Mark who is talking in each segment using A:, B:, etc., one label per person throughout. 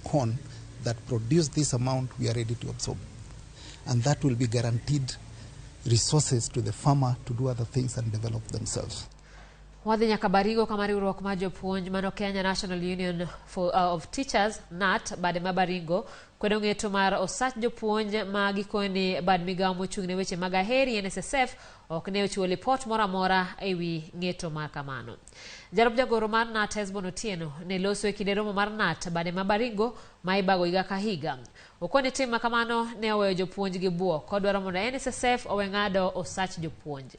A: corn that produce this amount, we are ready to absorb. And that will be guaranteed resources to the farmer to do other things and develop themselves.
B: Wadhi nyaka Baringo kama riwruok mar jopuonj mano Kenya National Union of Teachers KNUT bade ma Baringo kwedo ng'eto mar osach jopuonj ma gikoni bad migawo mochung' ne weche mag aheri NSSF ok ne ochiwo lipot moro amora ewi ng'eto ma kamano. Jalup jagoro mar KNUT Hesbon Otieno ne loso e kinde romo mar KNUT bade ma Baringo ma ibago higa ka higa. Okoni tim ma kamano ne oweyo jopuonj gi buok kodwaro mondo NSSF owe ng'ado osach jopuonj.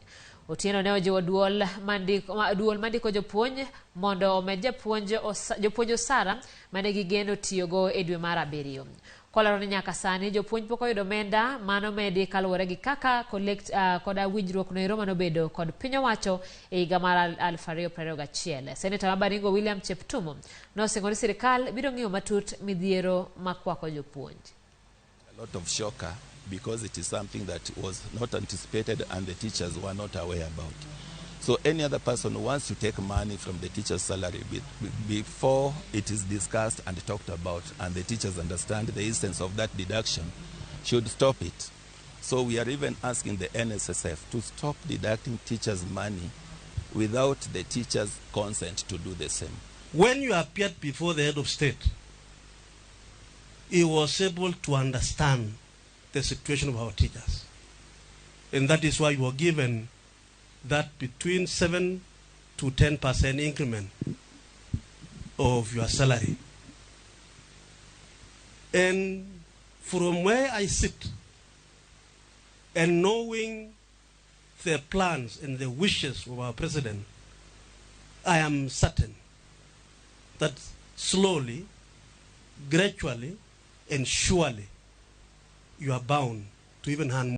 B: Otieno ne ojiwo duol mandiko jopuonj mondo omed jopuonj osara mane gigeno tiyogo e dwe mar abiriyo. Kolero ni nyaka sani jopuonj pok oyudo omenda manomedi kaluwore gi kaka collect, koda winjruok noero manobedo kod piny owacho e higa mar 2021. Seneta ma Baringo William Cheptumo nosingo ni sirikal biro ng'iyo matut midhiero makwako jopuonj.
C: A lot of shocker because it is something that was not anticipated and the teachers were not aware about. So any other person who wants to take money from the teacher's salary before it is discussed and talked about and the teachers understand the essence of that deduction should stop it. So we are even asking the NSSF to stop deducting teachers' money without the teachers' consent to do the same.
D: When you appeared before the head of state, he was able to understand the situation of our teachers. And that is why you were given that between 7 to 10% increment of your salary. And from where I sit, and knowing the plans and the wishes of our president, I am certain that slowly, gradually, and surely, you are bound to even earn